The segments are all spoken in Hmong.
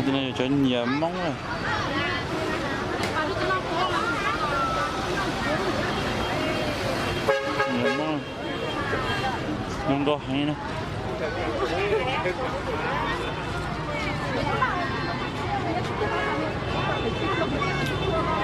Cov no yog cov nyias Hmoob na. Nyias Hmoob, zoo nkauj heev na.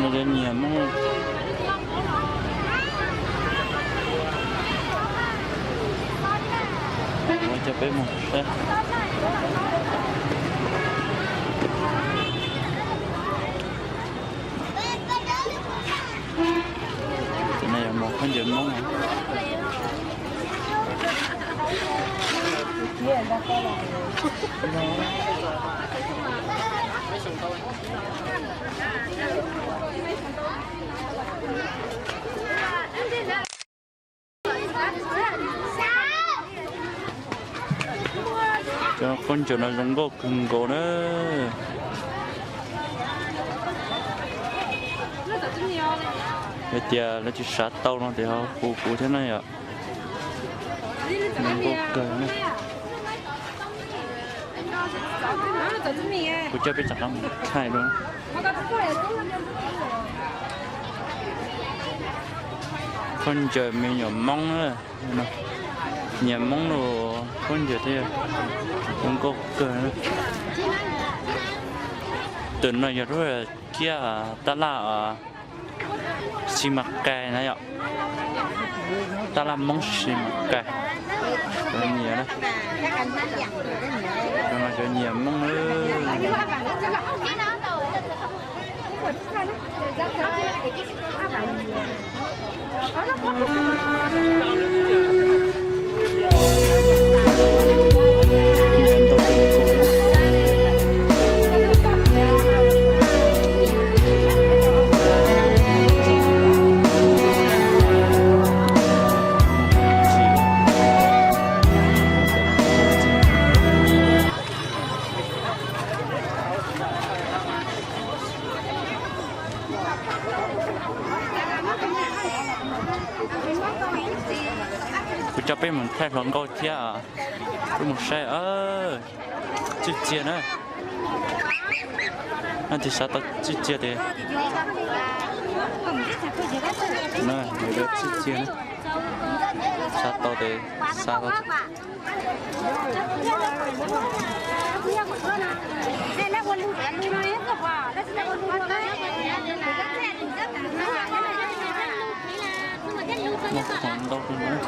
No cov nyias Hmoob. Coj peb mus saib. Cov no yog mos khaub ncaws Hmoob. Cov khaub ncaws no zoo nkauj kawg nkaus na. Yog tias lawv tsis sav tau no ces ho hu kuv thiab na yom. Zoo nkauj kawg na. Kuv coj peb rov qab mus thaij dua. Khaub ncaws me nyuam Hmoob na. Nyias Hmoob los khaub ncaws thiab zoo nkauj kawg. Tus no yog lub kiab tab laj Xi Mas Kais na yom. Tab laj Hmoob Xi Mas Kais. Cov nyias na. Cov no cov nyias Hmoob na. Kuv coj peb mus thaij hluas nkauj thiab, peb mus saib. Txuj txiag na. Leej twg xav tau txuj txiag ces, txuj txiag na, xav tau ces xav tau. Muaj khoom ntau kawg nkaus.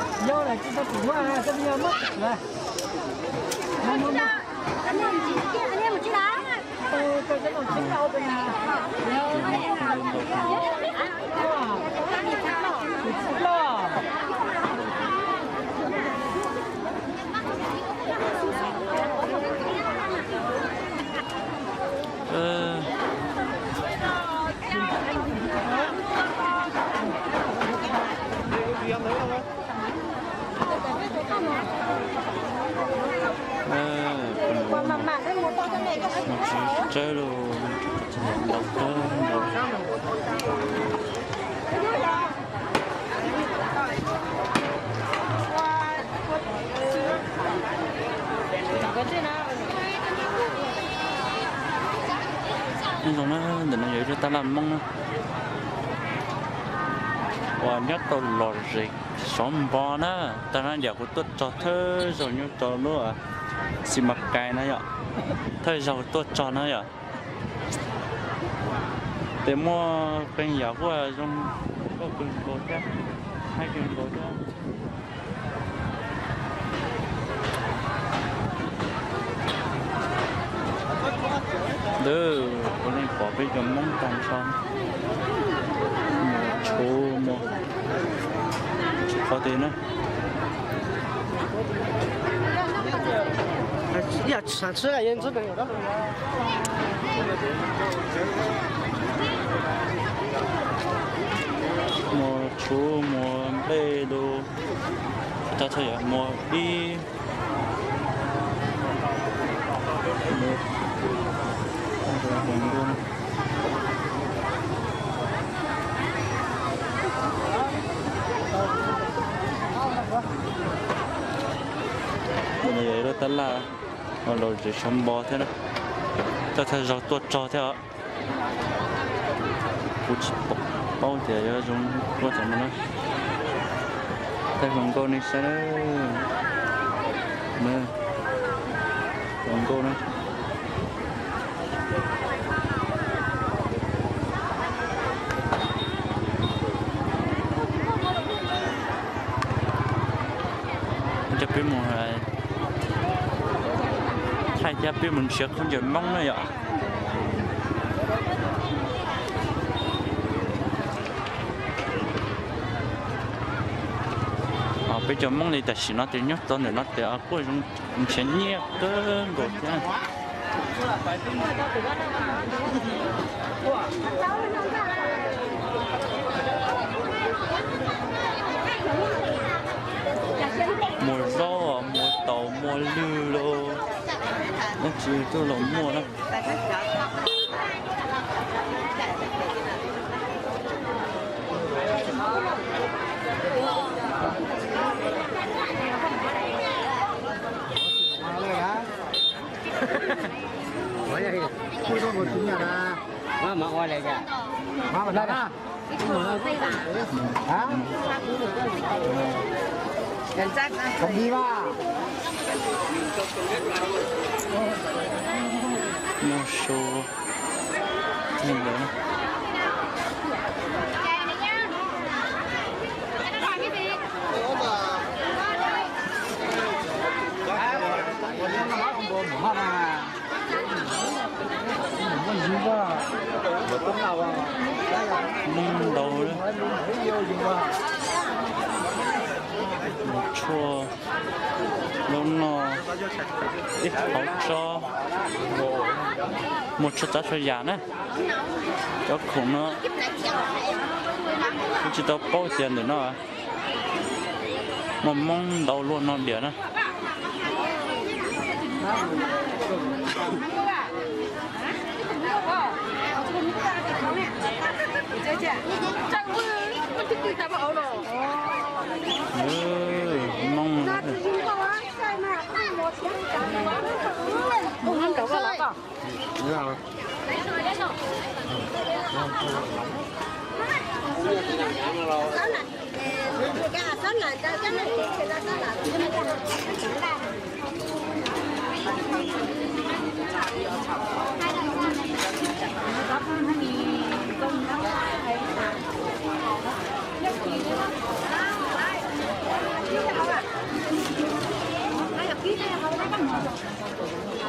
Tsaib los ntau kawg nkaus. Nyob zoo na, ntawm no yog ib lub tab laj Hmoob na, uas nyob tau lom zem sov npo na. Tag nrho yam kuv tuaj txog thawj zaug nyob rau lub Xi Mas Kais na yom, thawj zaug tuaj txog na yom. Ces muaj qee yam kuj zoo nkauj kawg nkaus thiab, haib kawg nkaus thiab. Ntawd kuv yeej pom peb cov Hmoob tag nrho, mus tshuav mus tshuav qhov twg na. Mus tshuav mus nplej lus, tab txhawj yog mus dib. Yog ib lub tab laj uas lom zem sov npo thiab na. Tau thawj zaug tuaj txog thiab os. Kuv tsis paub tias yuav zoo ua cas no na. Thaij hluas nkauj nej saib na. Hluas nkauj na. Coj peb mus thaij thiab peb mus nrhiav khaub ncaws Hmoob na yom. Peb cov Hmoob li tam sim no ces nyob txog ntawm no ces kuj zoo nrhiav nyiaj kawg nkaus thiab. Muag zaub, muag taus, muag lwg los dab tsi tuaj los muaj na. Muaj su ntawd. Muaj ntau, muaj tshuaj, lub no, ib qhov tsob, muaj tshuaj txhua yam na. Cov khoom no kuv tsis tau paub tias ntawm no muaj Hmoob ntau luaj no diam na. Hmoob.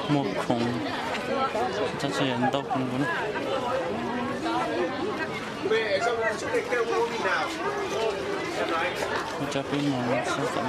Muaj khoom, tab sis ntau kawg nkaus na. Ua cov peb mus xyov tam.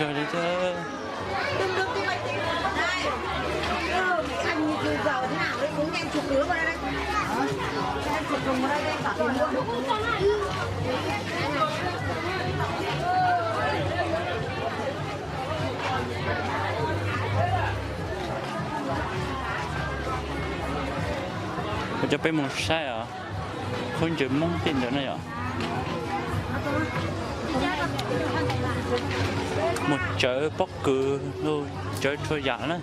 Kawg li thiab. Kuv coj peb mus saib os, khaub ncaws Hmoob tej ntawd na yom. Muaj tsawv pob kws, tsawv txhua yam na.